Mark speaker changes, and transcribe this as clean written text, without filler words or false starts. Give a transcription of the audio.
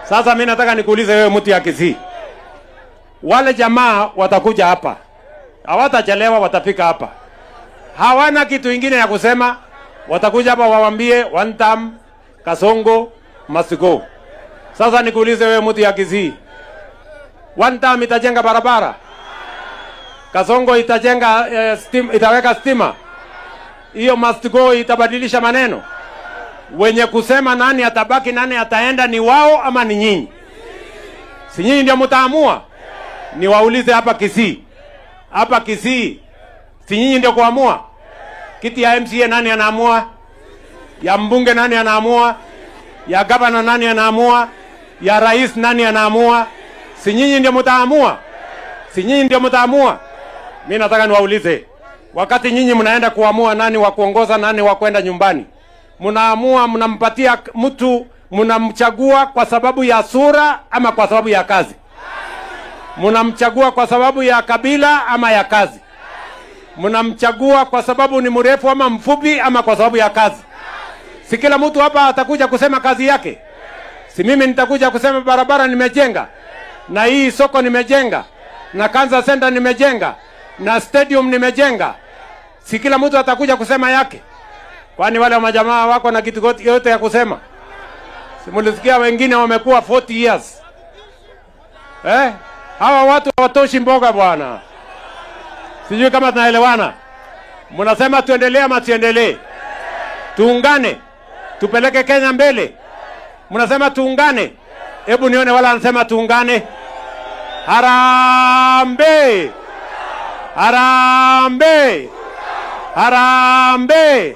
Speaker 1: Sasa mimi nataka nikuulize wewe, mtu ya Kisii, wale jamaa watakuja hapa, hawatachelewa, watafika hapa, hawana kitu ingine ya kusema. Watakuja hapa wawambie one term, Kasongo must go. Sasa nikuulize wewe, mtu ya Kisii, one term itajenga barabara? Kasongo itajenga itaweka stima? Hiyo must go itabadilisha maneno? Wenye kusema nani atabaki, nani ataenda ni wao ama ni nyinyi? Si nyinyi ndio mtaamua? Niwaulize hapa Kisii, hapa Kisii, si nyinyi ndio kuamua? Kiti ya MCA nani anaamua? Ya mbunge nani anaamua? Ya gavana nani anaamua? Ya rais nani anaamua? Si nyinyi ndio mtaamua? Si nyinyi ndio mtaamua? Mi nataka niwaulize, wakati nyinyi mnaenda kuamua nani wa kuongoza, nani wa kwenda nyumbani, mnaamua, mnampatia mtu, mnamchagua kwa sababu ya sura ama kwa sababu ya kazi? Mnamchagua kwa sababu ya kabila ama ya kazi? Mnamchagua kwa sababu ni mrefu ama mfupi ama kwa sababu ya kazi? Si kila mtu hapa atakuja kusema kazi yake? Si mimi nitakuja kusema barabara nimejenga, na hii soko nimejenga, na Cancer Center nimejenga, na stadium nimejenga. Si kila mtu atakuja kusema yake? Kwani wale majamaa wako na kitu yote ya kusema? Si mulisikia wengine wamekuwa 40 years, eh? Hawa watu hawatoshi mboga, bwana. Sijui kama tunaelewana. Mnasema tuendelee ama tuendelee? Tuungane, tupeleke Kenya mbele. Mnasema tuungane? Hebu nione wala anasema tuungane. Harambee! Harambee! Harambee!